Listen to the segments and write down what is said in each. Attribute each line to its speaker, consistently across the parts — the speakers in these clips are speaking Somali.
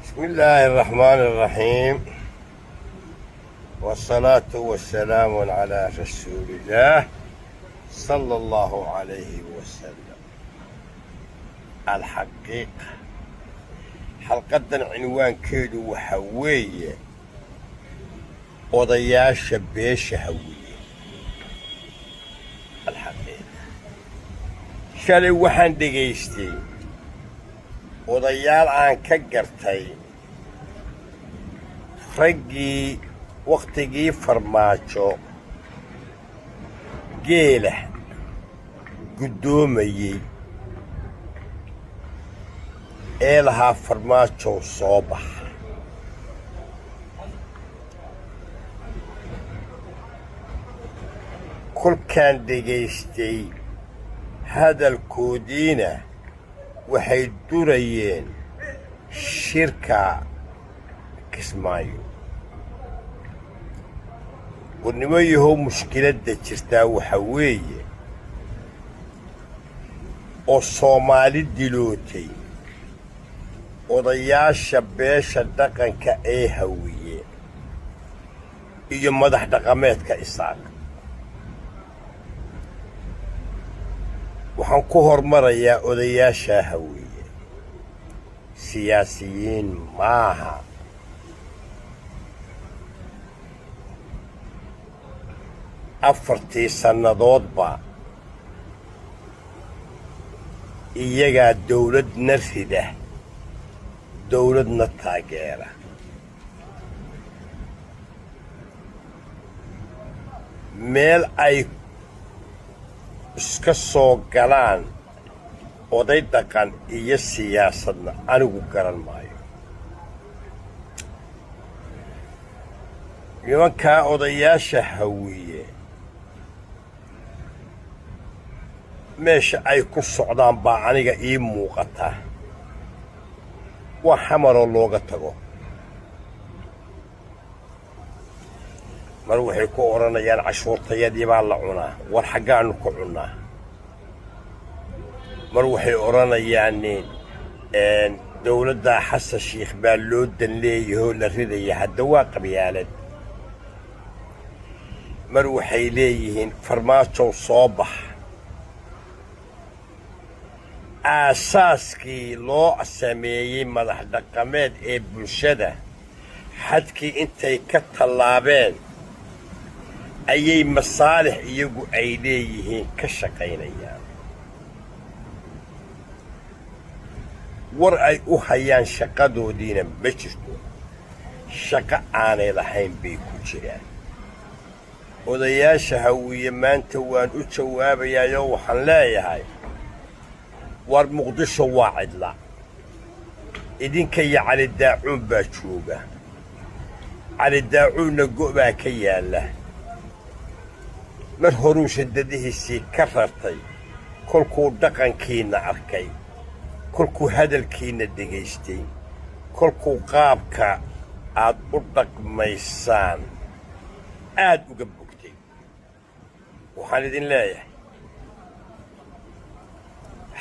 Speaker 1: بسم الله الرحمن الرحيم، والصلاة والسلام على رسول الله صلى الله عليه وسلم. الحقيقة، xalqadan cinwaankeedu waxa weeye odayaasha beesha Hawiye. Alxaqiiqa, shalay waxaan dhegaystay odayaal aan ka gartay raggii wakhtigii Farmaajo geela guddoomayey ee lahaa "Farmaajow soo baxa". Kolkaan dhegaystay hadalkoodiina, waxay durayeen shirka Kismaayo. Warnimo yahow, mushkiladda jirtaa waxa weeye oo Soomaali dilootay odayaasha beesha dhaqanka ee Hawiye iyo madax dhaqameedka Isaaq. Waxaan ku hormarayaa odayaashaa Hawiye. Siyaasiyiin maaha. 4-tii sannadoodba iyagaa dawladna rida, dawladna taageera. Meel ay iska soo galaan oday dhaqan iyo siyaasadna anigu garan maayo. Nimankaa odayaasha Hawiye meesha ay ku socdaan baa aniga ii muuqata. Waa Xamaroo looga tago. Mar waxay ku odhanayaan cashuurtayadii baa la cunaa. War, xaggaannu ku cunnaa? Mar waxay odhanayaan dowladdaa Xasan Shiikh baa loo dan leeyahoo la ridaya. Hadda waa qabyaalad. Mar waxay leeyihiin "Farmaajow soo bax". Aasaaskii loo sameeyey madax dhaqameed ee bulshada xadkii intay ka tallaabeen ayay masaalix iyagu ay leeyihiin ka shaqaynayaan. War ay u hayaan shaqadoodiina ma jirto. Shaqo aanay lahayn bay ku jiraan odayaasha Hawiye. Maanta waan u jawaabayaayoo waxaan leeyahay: war, Muqdisho waa cidla. Idinka iyo Cali Daacuun baa jooga. Cali Daacuunna go' baa ka yaalla. Mar horuu shadadihiisii ka rartay kolkuu dhaqankiinna arkay, kolkuu hadalkiinna dhegaystay, kolkuu qaabka aad u dhaqmaysaan aad uga bogtay. Waxaan idin leeyahay: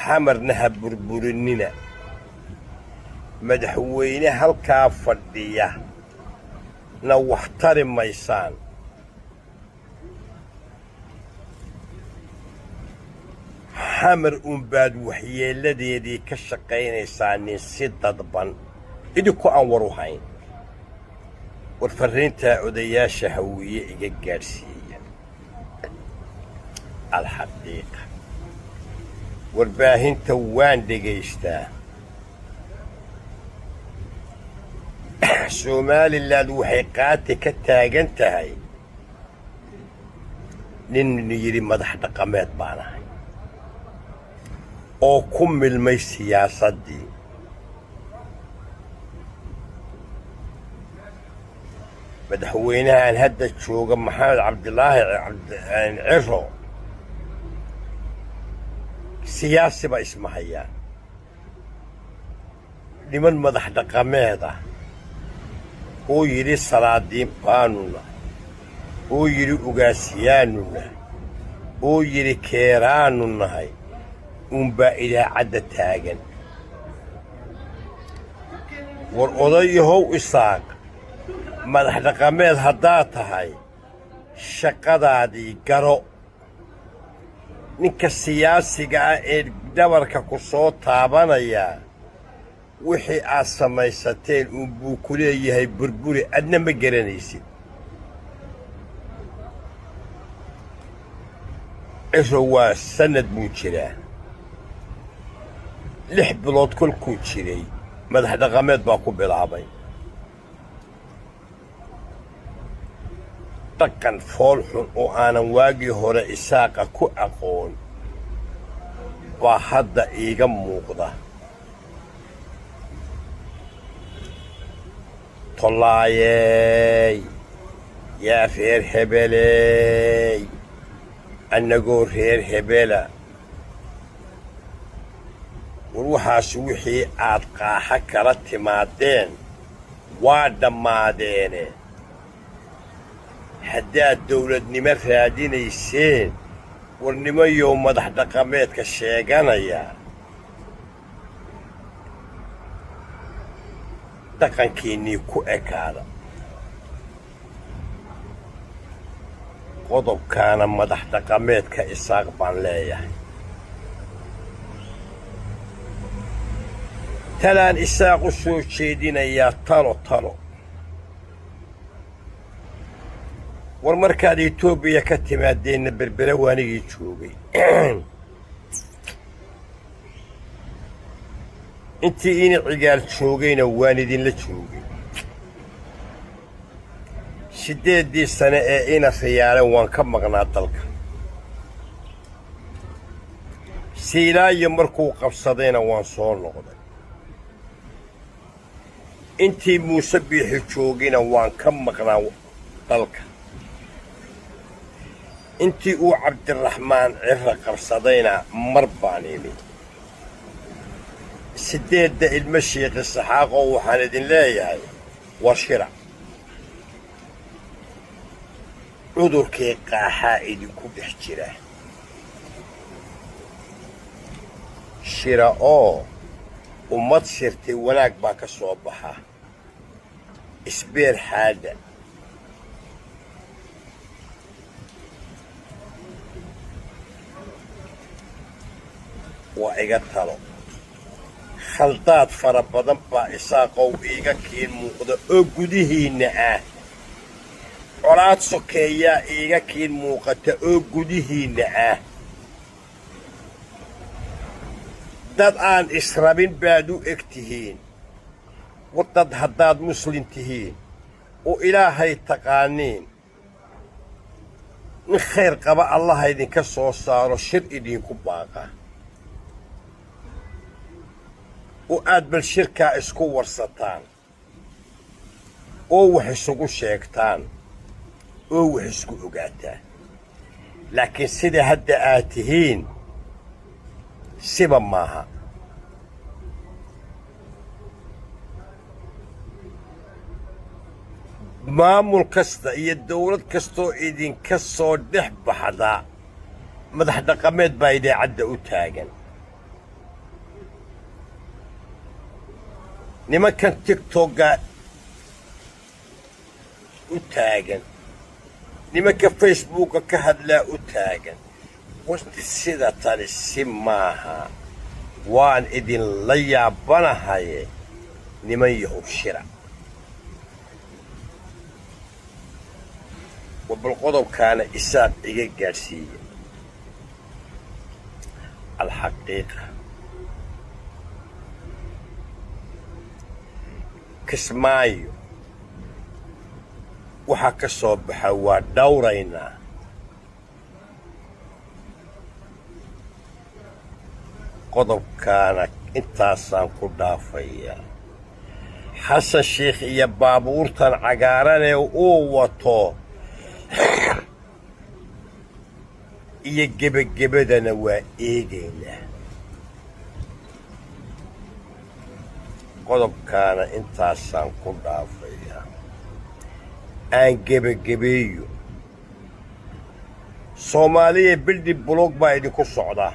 Speaker 1: Xamarna ha burburinina, madaxweyne halkaa fadhiya na wax tari maysaan. Xamar uunbaad waxyeelladeedii ka shaqaynaysaa nin si dadban, idinku aan war u hayn. War, farriintaa odayaasha Hawiye iga gaadhsiiya. Alxaqiiqa, warbaahinta waan dhegaystaa. Somaliland waxay qaati ka taagan tahay nin yidhi madax dhaqameed baan ahay oo ku milmay siyaasaddii. Madaxweynahan hadda jooga, Maxamed Cabdilaahi Ciro, siyaasi ba isma hayaan. Niman madax dhaqameed ah oo yidhi salaadiin baanuna, oo yidhi ugaasiyaanuna, oo yidhi keeraanu nahay uunbaa idaacadda taagan. War odayahow Isaaq, madax dhaqameed haddaad tahay, shaqadaadii garo. Ninka siyaasiga ah ee dhabarka ku soo taabanaya, wixii aad samaysateen uunbuu ku leeyahay burburi, adna ma garanaysid. Ciro waa sannad buu jiraa, 6 bilood kolkuu jiray madax dhaqameed baa ku bilaabay. Dhaqan fool xun oo aanan waagii hore Isaaqa ku aqoon baa hadda iiga muuqda. Tollaayey, yaa reer hebeley, annagoo reer hebela. War waxaas wixii aad qaaxa kala timaadeen waa dhammaadeene. Haddaad dawladnimo raadinayseen, warnimayow madax dhaqameedka sheeganaya, dhaqankiinnii ku ekaada. Qodobkaana madax dhaqameedka Isaaq baan leeyahay. Talaan Isaaq u soo jeedinayaa, talo talo. War markaad Etoobiya ka timaadeenna Berbere waanigii joogay. Intii ina Cigaal joogayna waan idinla joogay. 8-dii sane ee ina Riyaale waan ka maqnaa dalka. Siilaayo markuu qabsadayna waan soo noqday. Intii Muuse Biixi joogayna waan ka maqnaa dalka. Intii uu Cabdiraxmaan Ciro qabsadayna mar baan imi. 8-da ilmo Shiikhi Saxaaqoo, waxaan idin leeyahay, war shira, cudurkii qaaxaa idinku dhex jira. Shira oo ummad shirtay wanaag baa ka soo baxa. Isbeer xaadha. Waa iga talo. Khaldaad fara badan baa, Isaaqow, iiga kiin muuqda oo gudihiinna ah. Colaad sokeeyaa iiga kiin muuqata oo gudihiinna ah. Dad aan israbin baad u eg tihiin. War dad haddaad muslim tihiin oo Ilaahay taqaaniin, nin khayr qaba Allaha idinka soo saaro shir idinku baaqa oo aad bal shirkaa isku warsataan oo wax isugu sheegtaan oo wax isku ogaataan. Laakiin sida hadda aad tihiin siba maaha. Maamul kasta iyo dawlad kastoo idinka soo dhex baxda, madax dhaqameed baa idaacadda u taagan. Nimankan TikTokga u taagan, nimanka Facebooka ka hadlaa u taagan. Warti sida tani si maaha. Waan idinla yaabanahaye, niman yahow, shira. Bal qodobkaana Isaaq iga gaadhsiiya. Alxaqiiqa, Kismaayo waxaa ka soo baxa waa dhawraynaa. Qodobkaana intaasaan ku dhaafayaa. Xasan Sheikh iyo baabuurtan cagaaranee uu wato iyo gebagebadana waa eegaynaa. Qodobkaana intaasaan ku dhaafayaa. Aan gebagebeeyo. Soomaaliya, building block baa idinku socdaa.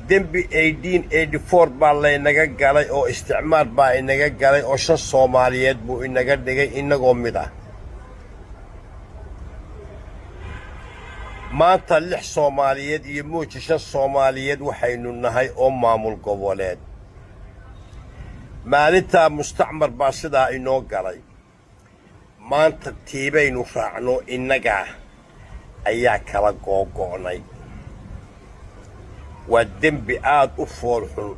Speaker 1: Dembi 1884 baa laynaga galay oo isticmaar baa inaga galay oo shan Soomaaliyeed buu inaga dhigay innagoo mid ah. Maanta lix Soomaaliyeed iyo mooji shan Soomaaliyeed waxaynu nahay oo maamul goboleed. Maalintaa mustacmar baa sidaa inoo galay. Maanta tiibaynu raacno, innagaa ayaa kala googo'nay. Waa dembi aad u foolxun,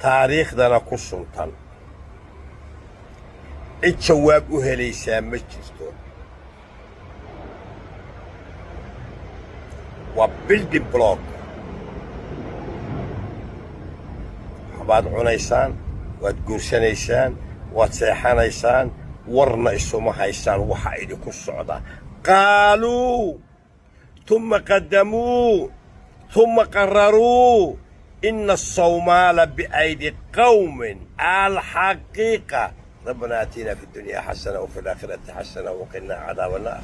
Speaker 1: taariikhdana ku suntan. Cid jawaab u helaysaa ma jirto. Waa building block. Waxbaad cunaysaan, waad guursanaysaan, waad seexanaysaan, warna isuma haysaan waxa idinku socda. Qaaluu tuma qadamuu tuma qararuu ina asawmaala biaydi qawmin alxaqiiqa. Rabbana aatina fi dunya xasana wafi alaakhirati xasana waqinaa cadaaba annaar.